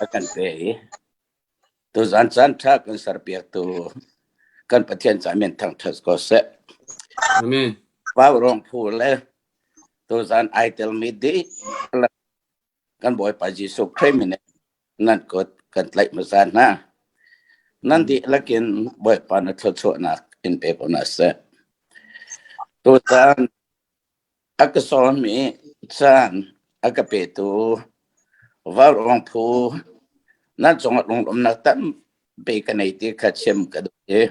a kan pe i tuzan caan ṭha kan serpiaktu kan Pathian ca min thangṭhat ko seh. Amen. Pau rong phu le tuzan ai telmi dihlak kan Bawipa Jesuh Khrih min in nan kut kan tlaih hmasa hna. Nan dihlak in Bawipa na thluachuahnak in pe ko hna seh. Tuzan A ka sawm i caan a ka petu vaurawng phu nan cungah lunglawmhnak tampi ka nei ti kha chim ka duh i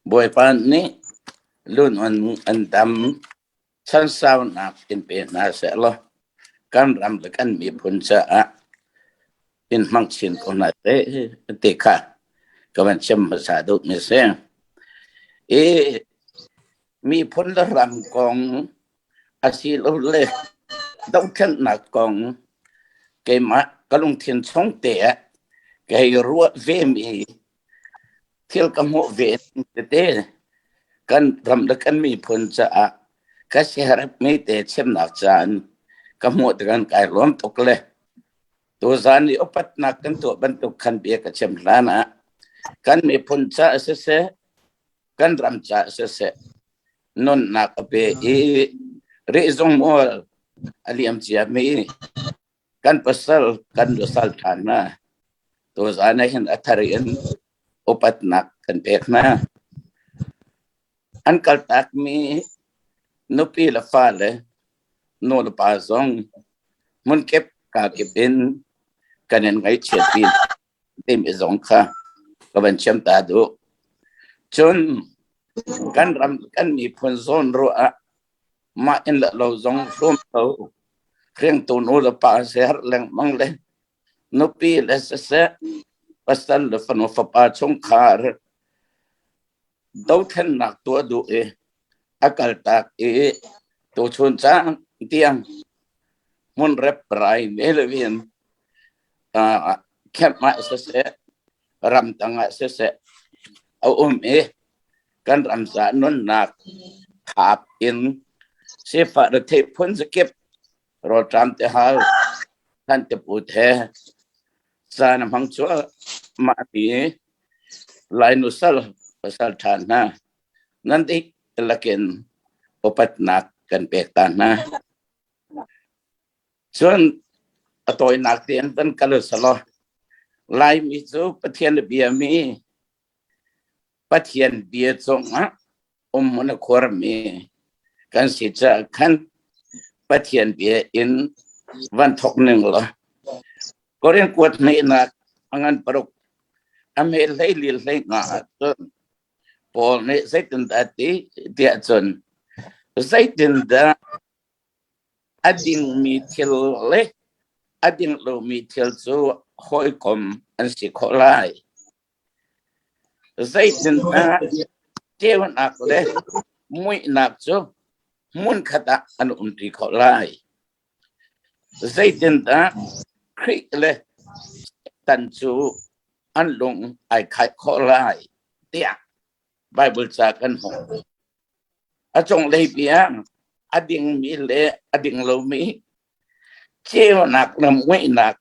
Bawipa nih lun an dam chansaunak in pe hna sehlaw kan ram le kan miphun caah in hmang chin ko hna seh ti kha ka van chim hmasa duhmi a si. I Miphun le ram kong asilole dohthlennak kong keimah ka lungthin chung te ah ka hei ruah vemi thil ka hmuh ve tete kan ram le kan miphun caah ka siaherhmi te chimnak caan ka hmuh tikah kai lawm tuk le tuzaan i upatnak kan tuah bantuk khan bia ka chim hlan ah kan miphun caah siseh kan ram caah siseh nunnak a pe i rihzung mual a liam ciami kan pasal kan nusal ṭha hna tuzaan ah hin a thar in upatnak kan pek hna. An kaltakmi nupi le fale nu le pa zong hmunkip kakip in kan in ngaihchiatpi timi zong kha ka van chim ta duh. Cun kan ram kan miphun zawn ruah ah mah inn le lo zong hlum lo hringtu nu le pa ser lengmang le nupi le siseh pasal le fanu fapa chungkhar dothlennak tuah duh i a kaltak i tuchun caan tiang hmun rep rai ne loin camp ah siseh ramtang ah siseh a um i kan ram ca nunnak thap in sifah retheih phun zakip rawlṭam te hal than te put he caan a hmang cuahmah mi Lai nusal pasal ṭha hna nan dihlak in upatnak kan pek ta hna. Cun a tawinak tein van kal usalaw Laimi cu Pathian a biami Pathian bia cungah umhmun a khuarmi kan si caah khan Pathian bia in van thawk ning law Korin kuat hnihnak a ngan paruk a me hlei li hlei nga ahcun Paul nih zeitindah ti tiah cun zeitindah A dingmi thil le a ding lomi thil cu hawikom an si khawh lai. Zeitindah ceunak le muihnak cu hmunkhat ah an umṭi khawh lai? Zeitindah Khrih le Satan cu an lung ai khaih khawh lai tiah Baibal ca kan hmuh. A cunglei bia a dingmi le a ding lomi ceunak le muihnak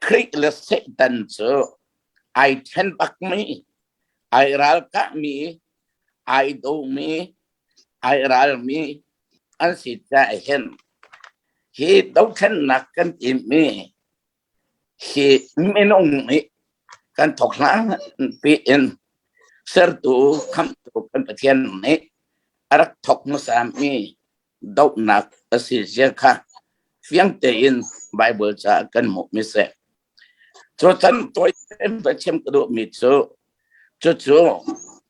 Khrih le Satan cu ai ṭhen bakmi, ai ralkahmi, ai domi, ai ralmi an si caah hin hi dothlennak kan timi Hi minung nih kan thawk hlan piin sertu khamhtu kan Pathian nih a rak thawk hmasami dohnak a si zia kha fiang tein Baibal ca kan hmuhmi si. Cu chan tawi tein va chim ka duhmi cu cucu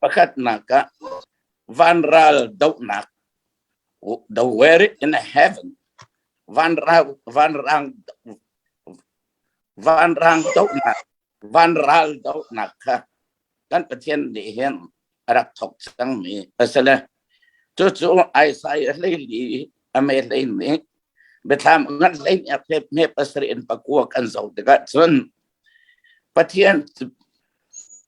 pakhatnak ah vanral dohnak the where in heaven vanrang vanrang vanrang dohnak vanral dohnak kha kan Pathian nih hin a rak thawk cangmi a si le cucu Isaiah hleili a me hlei nih biathlam ngan hlei nih a hme pasarih in pakua kan zoh tikah cun Pathian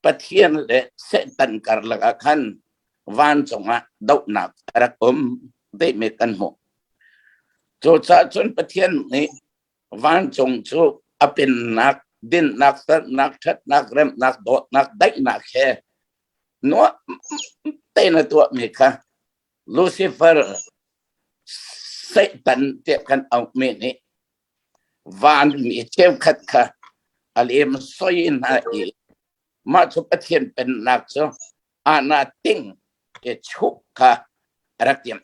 Pathian le Satan karlak ah khan vancung ah dohnak a rak um timi kan hmuh. Cucaah cun Pathian nih vancung cu a pennak Dinnak, felnak, ṭhatnak, remnak, dawtnak, daihnak he nuam tein a tuahmi kha Lucifer Satan tiah kan auhmi nih vanmi cheukhat kha a lem soi hna i mah cu Pathian pennak cu ana ting ke chuk kha a rak timh.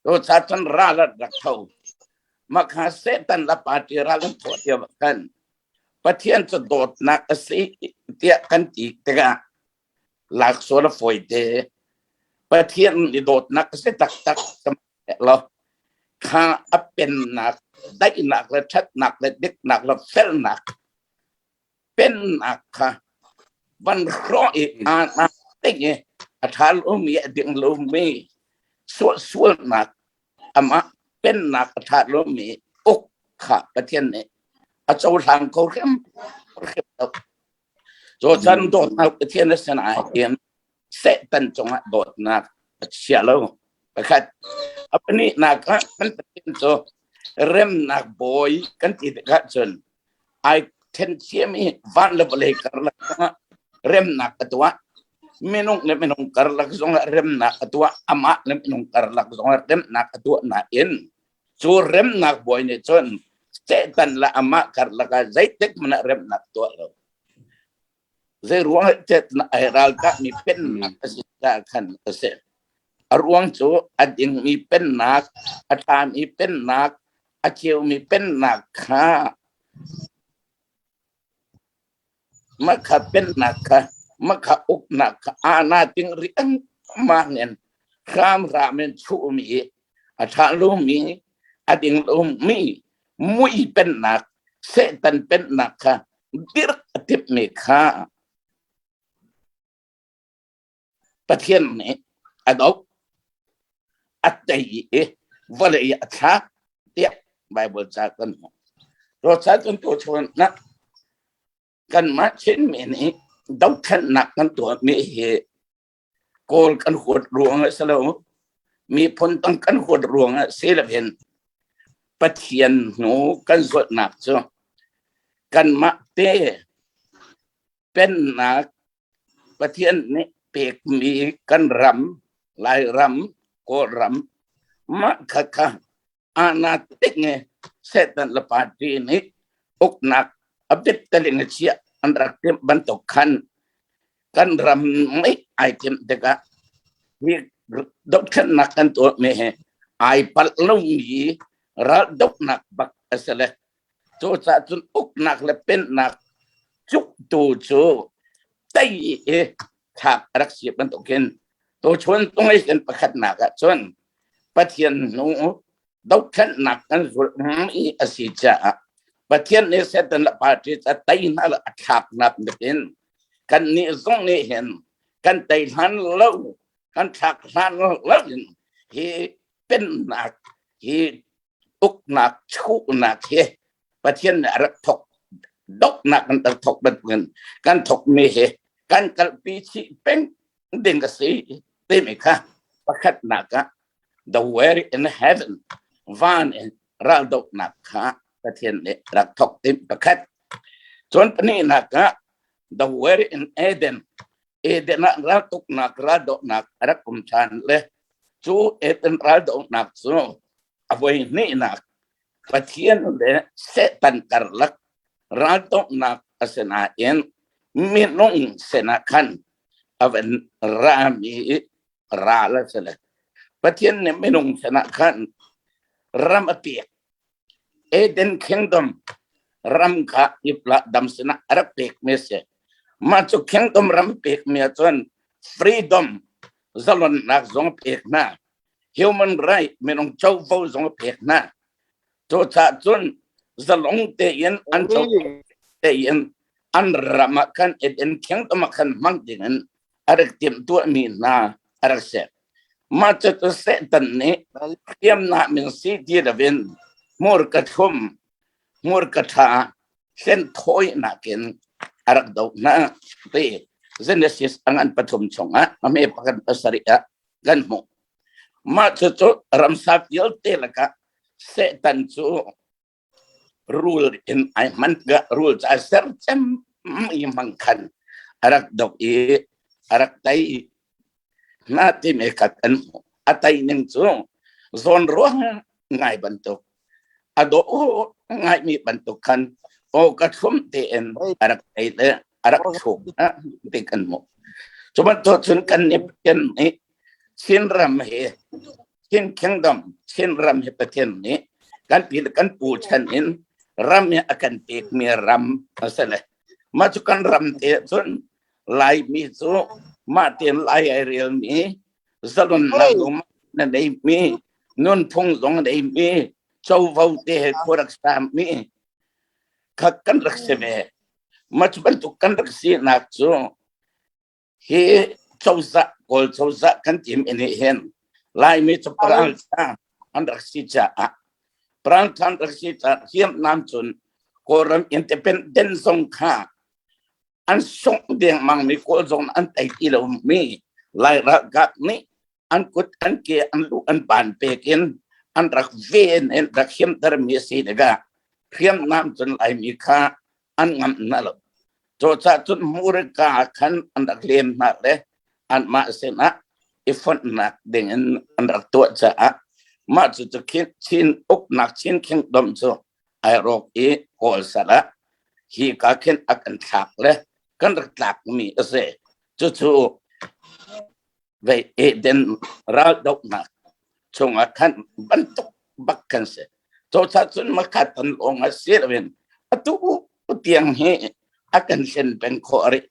Cucaah cun ral an rak tho. Mah kha Satan le party ral an thawh lio ah khan Pathian cu dawtnak a si tiah kan ti tikah lak sual a fawi te. Pathian nih dawtnak a si taktak lo. Kha a pennak, daihnak le ṭhatnak le diknak le felnak pennak kha van hrawh i aa ting i a ṭha lomi a ding lomi sualsualnak amah pennak a ṭha lomi uk kha Pathian nih a cohlang kho hrim hrim lo. Cu chan dawtnak Pathian a sinah hin Satan cungah dawtnak a chia lo. Pakhat a pahnihnak ah kan Pathian cu remnak bawi kan ti tikah cun ai then thiam i van le vawlei karlak zongah remnak a tuah. Minung le minung karlak zongah remnak a tuah. Amah le minung karlak zongah remnak a tuah nain cu remnak bawi nih cun Satan le amah karlak ah zeitik hmanh ah remnak tuah lo. Zei ruang ah ai ralkahmi pennak a si caah khan a si. A ruang cu a dingmi pennak, a ṭhami pennak, a ceumi pennak kha mah kha pennak kha mah kha uknak kha ana ting riangmang in hramhram in chuhmi a ṭha lomi a ding lomi mui pennak Satan pennak kha dirh a timhmi kha Pathian nih a doh, a tei i vawlei a thlak tiah Baibal ca kan hmuh. Roca cun tuchun ah kanmah Chinmi nih dothlennak kan tuahmi hi Kawl kan huat ruang ah si lo, miphun dang kan huat ruang ah si loin Pathian hnu kan zulhnak cu kanmah te pennak Pathian nih pekmi kan ram, Lairam, Kawlram, mah khakha ana tik nge Satan le party nih uknak a bit taling a chiah an rak timh bantuk khan kan ram nih ai timh tikah hi dohthlennak kan tuah mi hi ai palh lomi ral dohnak bak a si le cucaah cun uknak le pennak cuktu cu tei i thlak a rak si bantukin tuchun tung i kan pakhatnak ah cun Pathian hnu dohthlennak kan zulh i a si caah Pathian nih Satan le party ca tei hna le a thlaknak in kan nih zong nih hin kan tei hlan lo kan thlak hlan lo in hi pennak hi uknak chuhnak hi Pathian nih a rak thok doknak kan rak thok bantukin kan thok mi hi kan kalpi chih peng ding a si timi kha pakhatnak ah the way in heaven van in raldohnak kha Pathian nih rak thok tim pakhat cun pahnihnak ah the way in Eden Eden ah raltuknak raldohnak a rak um ṭhan le cu Eden raldohnak cu a voi hnihnak Pathian le Satan karlak raldohnak a si nain minung sinah khan a van rami ral a si le Pathian nih minung sinah khan ram a pek Eden Kingdom ram kha ipla dam sinah a rak pekmi a si. Mah cu Kingdom ram pekmi ahcun freedom zalonnak zong a pek hna. Human right minung covo zong a pek hna. Cucaah cun zalong tein an covo tein an ram ah khan Eden Kingdom ah khan hmang dingin a rak timhtuahmi hna a rak si. Mah cucu Satan nih hriamnam in si ti loin hmurka thlum, hmurka ṭha hlenthawinak in a rak doh hna ti Genesis a ngan pathum chungah a hme pakhat pasarih ah kan hmuh. Mah cucu ramsa vialte lakah Satan cu. Rul in ai hman tikah rul cu a ser cem i hmang khan a rak dok i a rak tei hna timi khat an hmuh. A tei ning cu zawn ruang ngai bantuk a dawh ngaimi bantuk khan aw ka thlum tein a rak tei le a rak thluk ti kan hmuh. Cu bantuk cun kan nih Pathian nih Chinram hi Chin Kingdom Chinram hi Pathian nih kan pi le kan pu chan in ram hi a kan pekmi ram a si le mah cu kan ram te cun Laimi cu mah tein Lai ai relmi zalonnak zong na neimi nunphung zong neimi covo te he khua rak sami kha kan rak si ve. Mah cu bantuk kan rak sinak cu hi cozah Kawl cozah kan tim ini hin Laimi cu paraltha an rak si caah paraltha an rak si caah hriamnam cun Kawlram independent zong kha an sungh dengmang mi Kawl zong an tei ti lomi Lai ralkap nih an kut an ke an lu an ban pek in an rak ven in rak himter mi a si tikah hriamnam cun Laimi kha an ngamh hna lo. Cucaah cun hmurka khan an rak lem hna le anmah sinah i fonhnak ding in an rak tuah caah mah cu cu Chin uknak Chin Kingdom cu ai rawk i Kawl sal ah hi ka khin a kan thlak le kan rak tlakmi a si. Cucu vei Eden raldohnak chungah khan bantuk bak kan si. Cucaah cun makhat an lawng a si loin atu tiang hi a kan hlen peng khawh rih.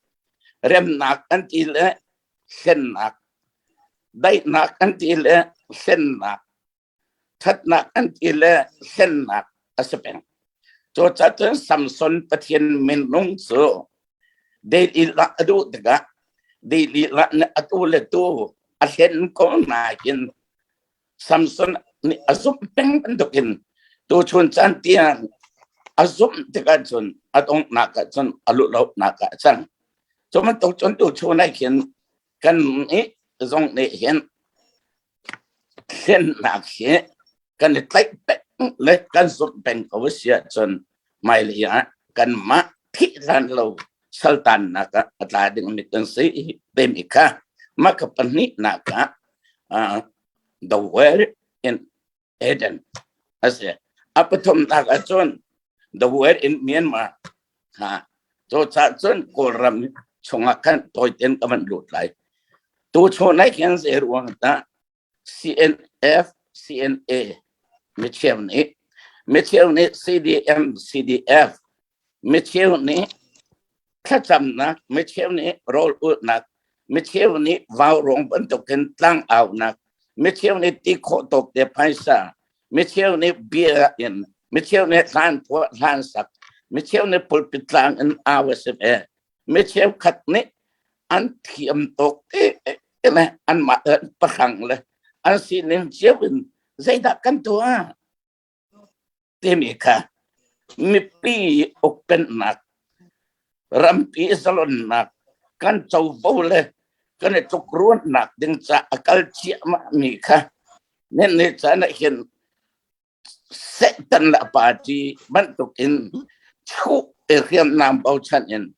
Remnak an ti le hlennak, daihnak an ti le hlennak, ṭhatnak an ti le hlennak a si peng. Cucaah cun Samson Pathian minung cu Delilah a duh tikah Delilah nih atu le tu a hlen ko nain Samson nih a zumh peng bantukin tuchun caan tiang a zumh tikah cun a donghnak ah cun a luhlonak ah a cang. Cu bantuk cun tuchun ah khin kan nih zong nih hin Thlennak hi kan i tlaih peng le kan zumh peng ko a si ahcun hmailei ah kanmah thih hlan lo saltannak ah a tla dingmi kan si timi kha mah ka pahnihnak ah the well in Eden a si. A pathumnak ahcun the well in Myanmar ha cucaah cun Kawlram chungah khan tawitein ka van lut lai. Tuchun ah khin zei ruang dah CNF, CNA micheu nih micheu nih CDM, CDF micheu nih thlacamnak, micheu nih rawl ulhnak, micheu nih vaurawng bantukin tlangaunak, micheu nih ti khawh tawk te phaisa, micheu nih bia in, micheu nih hlan phuah hlan sak, micheu nih pulpit tlang in au a si ve. Micheu khat nih an thiam tawk te le anmah pahrang le an sining cio in zeidah kan tuah? Timi kha mipi ukpennak, rampi zalonnak, kan covo le kan i tlukruannak ding ca a kal ciahmah mi kha nen ni caan ah hin Satan le a party bantuk in chuh i hriamnam bochan in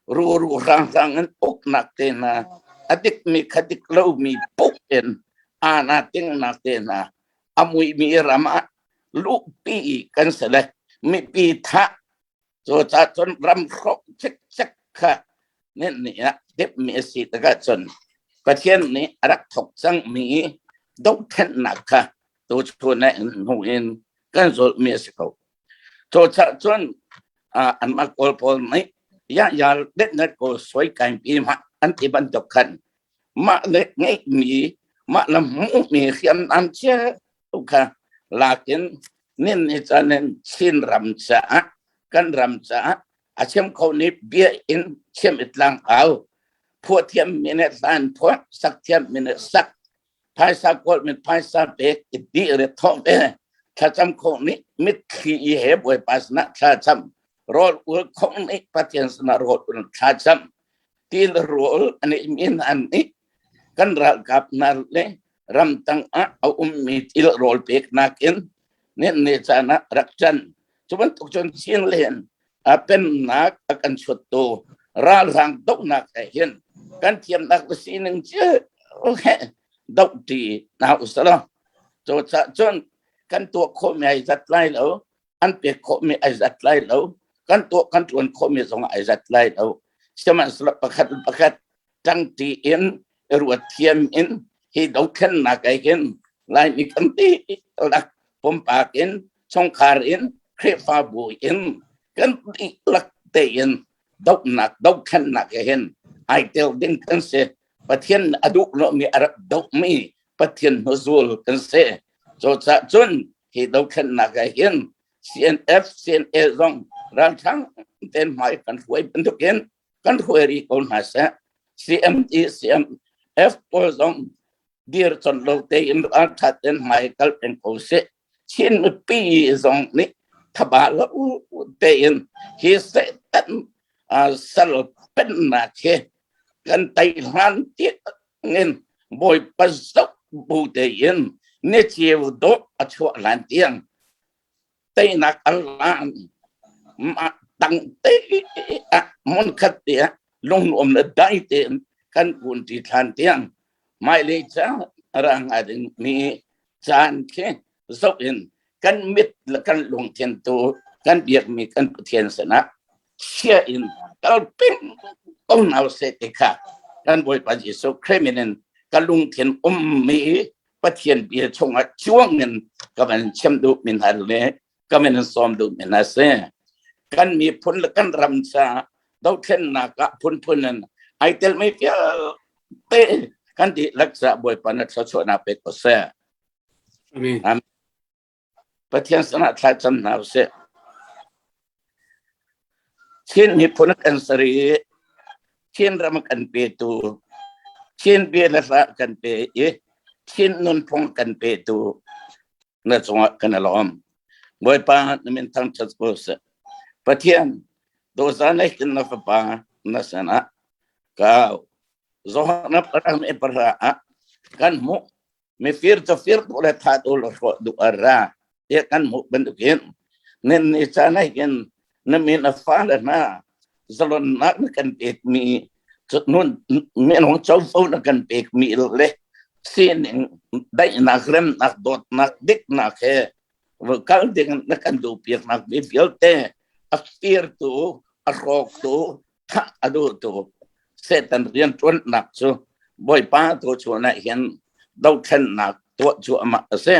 ruru hranghrang in uknak te hna a dikmi kha dik lomi puk in ana tingnak te hna a muimi ram ah luhpi kan si le mipi thah cucaah cun ram hrawh cikcek kha nih nih ah depmi a si tikah cun Pathian nih a rak thawk cangmi dohthlennak kha tuchun ah hnu in kan zulhmi a si ko. Cucaah cun anmah Kawl pawl nih ya ya detnet ko soi kain pi ma an ti bantuk khan mah le ngeihmi mah le hmuhmi hriamnam cio kha lakin nin ni caan in Chin ram caah kan ram caah a chim kho nih bia in chim i tlang au phuah thiam mi nih hlan phuah sak thiam mi nih sak phaisa kawl mi phaisa pek i dih re thawh ve thlacam kho nih mitthli i he bawipa sinah thlacam rawl ul kho nih Pathian sinah rawl ul thlacam ti le rawl an i min an nih kan ralkap hna le ramtang ah a ummi til rawl peknak in ne ne caan ah rak chan. Cu bantuk cun Chinland a pennak a kan chuttu ralhrang dohnak he hin kan thiamnak le sining cio he doh ṭi hna usalaw. Cucaah cun kan tuah khawhmi ai zat lai lo, an pek khawhmi ai zat lai lo, kan tuah kan ṭuan khawhmi zong ai zat lai lo. Sihmanhsehlaw pakhat le pakhat ṭangṭi in ruat thiam in hi dothlennak ai hin Laimi kan dihlak pumpak in chungkhar in Khrihfabu in kan dihlak tein dohnak dothlennak he hin ai tel ding kan si. Pathian a duh lomi a rak dohmi Pathian hnuzul kan si. Cucaah cun hi dothlennak ah hin CNF, CNA zong ralhrang ten hmai kan hruai bantukin kan hruai rih ko hna seh. CMT, CMF pawl zong dir con lo tein ralṭhat in hmai kal peng ko seh. Chin mipi zong nih thaba lo tein hi Satan sal pennak hi kan tei hlan tiangin Bawipa zoh bu tein ni ceu dawh a chuah hlan tiang teinak a lan mah tang te ah hmunkhat te ah lungnuam le dai tein kan kun ṭi ṭhan tiang hmailei ca ra ngai ding mi caan khi zoh in kan mit le kan lungthin tu kan biakmi kan Pathian sinah chia in kal peng ko hna seh ti kha kan Bawipa Jesuh Khrih min in ka lungthin ummi Pathian bia chungah cuang in ka van chim duh mi hna le ka van sawm duh mi hna si. Kan miphun le kan ram ca dothlennak ah phunphun in ai tel mi vialte kan dihlak ca Bawipa na thluachuahnak pe ko seh. Amen. Amen. Pathian sinah thlacam hna usih. Chin miphun kan sari i Chin ram kan petu, Chin bia le hla kan pe i Chin nunphung kan petu na cungah kan i lawm. Bawipa na min thangṭhat ko seh. Pathian, dawza na hin na fapa na sinah kau. Zohana parang e para ah kan hmuh mifir cu fir tu le tha tu le hrawh duh a ra tiah kan hmuh bantukin nen ni caan ah hin na min a fale hna zalonnak na kan pekmi nun minung covo na kan pekmi le sining daihnak remnak dawtnak diknak he kal ding na kan duh piaknak mi vialte a firtu a hrawktu thah a duhtu Satan rianṭuannak cu Bawipa tu chunah hin dothlennak tuah cu amah a si.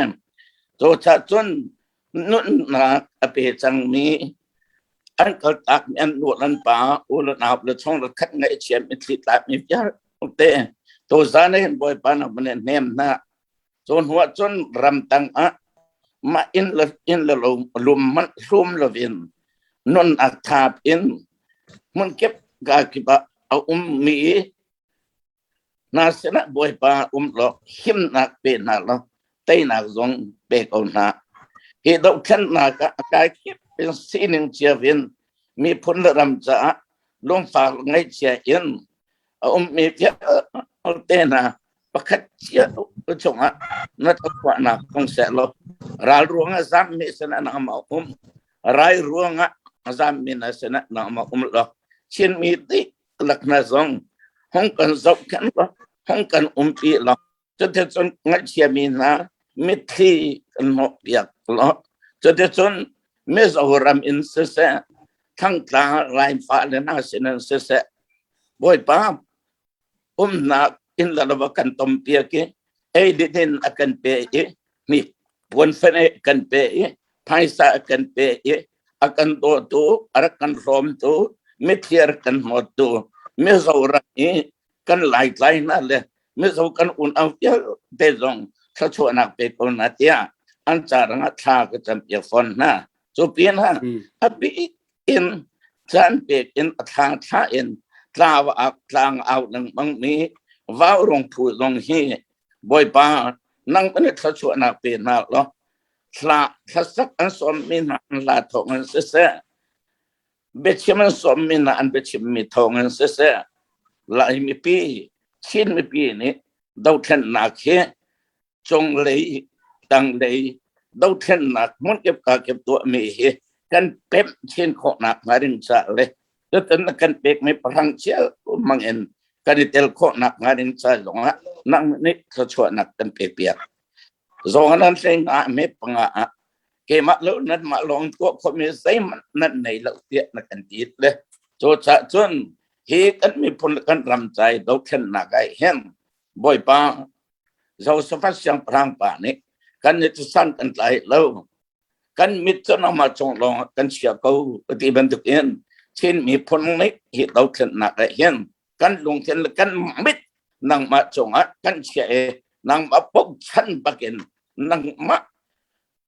Cucaah cun nunnak a pe cangmi an kaltakmi an nu an pa u le nau le chung le khat ngaihchia mitthli tlakmi vialte tuzan hin Bawipa na van in hnem hna. Cu hnuah cun ramtang ah mah inn le inn le lo lum hmanh hlum loin nunnak thap in hmunkip ka kip ah a ummi hna sinah Bawipa um law himnak pe hna law teinak zong pe ko hna. Hi dohthlennak ah a kai kip in sining cio in miphun le ram caah lungfak ngaihchia in a ummi vialte hna pakhat cio chungah na thawchuahnak kong seh law ral ruangah zammi sinah nangmah um rai ruangah zammi na sinah nangmah um law Chinmi dihlak hna zong hung kan zohkhenh law hung kan umpi law cuticun ngaihchiami hna mitthli kan hnawhpiak law cuticun Mizoram in siseh Thangtlang Rainfa le hna sinin siseh Bawipa umnak inn le lo kan tompiak i ei din a kan pe i mi puanfen kan pe i phaisa a kan pe i a kan dawtu a rak kan hrawmtu mitthliar kan hnawttu Mizoram i kan laitlai hna le Mizo kan unau vialte zong thluachuahnak pe ko hna tiah an carang ah thla ka campiak fawn hna. Cu pin ah a bik in caan pek in a thla thla in tlau ak tlang au lengmang mi vaurung phu zong hi Bawipa nang kan i thluachuahnak pe hna law thla thlasak an sawmmi hna an hla thawng in siseh biachim an sawmmi hna an biachimmi thawng in siseh Lai mipi Chin mipi nih dothlennak hi cunglei tanglei dothlennak hmunkip kakip tuahmi hi Kan pemh chin khawhnak hnga ding ca le tutan na kan pekmi pahrang cia mang in kan i tel khawhnak hnga ding ca zongah nang nih thluachuahnak kan pe piak. Zong nan hleng ah me panga ah keimah lo nan mah lawng tuah khomi zeihmanh nan nei lo tiah na kan ti le cu cah cun hi kan miphun le kan ram cai dothlennak ah hin Bawipa Josaphat siangpahrang pa nih kan nih cu san kan tlai lo kan mit cu nangmah cung lawng kan chia ko ti bantuk in Chin miphun nih hi dothlennak ah hin kan lungthin le kan mit nangmah cungah kan chia i nangmah bochan bakin nangmah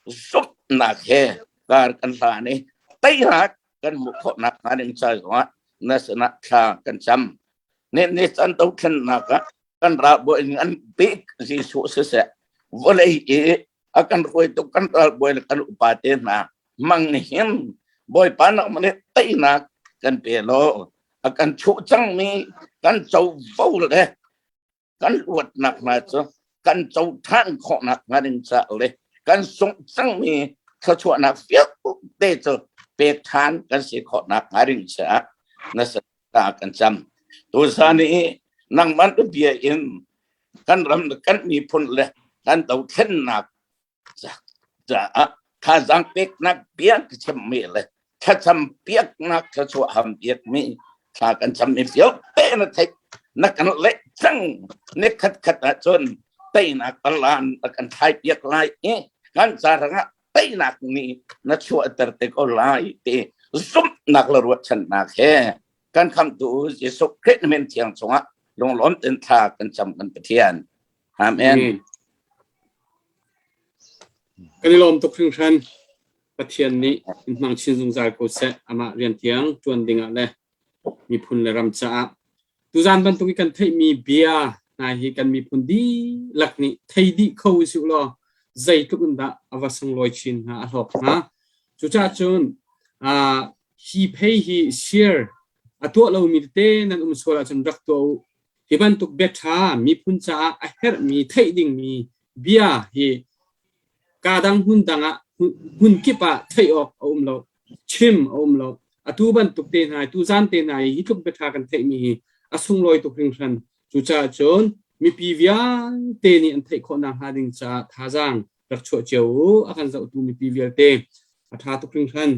zumhnak he kar kan hlan i teinak kan hmuh khawhnak hnga ding ca zongah na sinah thla kan cam. Ni ni can dothlennak ah kan ralbawi ngan bik Jesuh siseh vawlei i a kan hruaitu kan ralbawi le kan upa te hna mang hin Bawipa nangmah nih teinak kan pe law a kan chuh cangmi kan covo le kan luatnak hna cu kan co ṭhan khawhnak hnga ding caah le kan sungh cangmi thluachuahnak vialte cu pek ṭhan kan si khawhnak hnga ding caah na ta kan cam. Tuzan i nangmah na bia in kan ram le kan miphun le kan dothlennak caah thazaang peknak bia ka chimmi le thlacam piaknak thluachuah ham piakmi thla kan cammi vialte na theih na kan leh cang ni khat khat ahcun teinak alan na kan thlai piak lai i kan carang ah teinak nih na chuahter te ko lai ti zumhnak le ruahchannak he kan khamtu Jesuh Khrih min thiang chungah lunglawm ten thla kan cam kan Pathian. Amen. Kan i lawm tuk hringhran. Pathian nih in hmang chin zungzal ko seh. Amah rian tiang ṭuan dingah le miphun le ram caah. Tuzaan bantuk i kan theihmi bia hna hi kan miphun dihlak nih thei dih kho usih law zeitluk in dah a va sunglawi chin hnga, a hlawk hnga. Cucaah cun hi phei hi share a tuah lomi tete nan um sual ahcun rak tuah u. Hi bantuk bia ṭha miphun caah a herhmi theih dingmi bia hi kaa dang hmun dang ah hmun kip ah theih awk a um lo, chim a um lo. Atu bantuk te hna, tuzan te hna hi hi tluk biaṭha kan theihmi hi a sunglawi tuk hringhran. Cucaah cun mipi vialte nih an theih khawh nakhnga ding caah thazaang rak chuah cio u. A kan zohtu mipi vialte a ṭha tuk hringhran.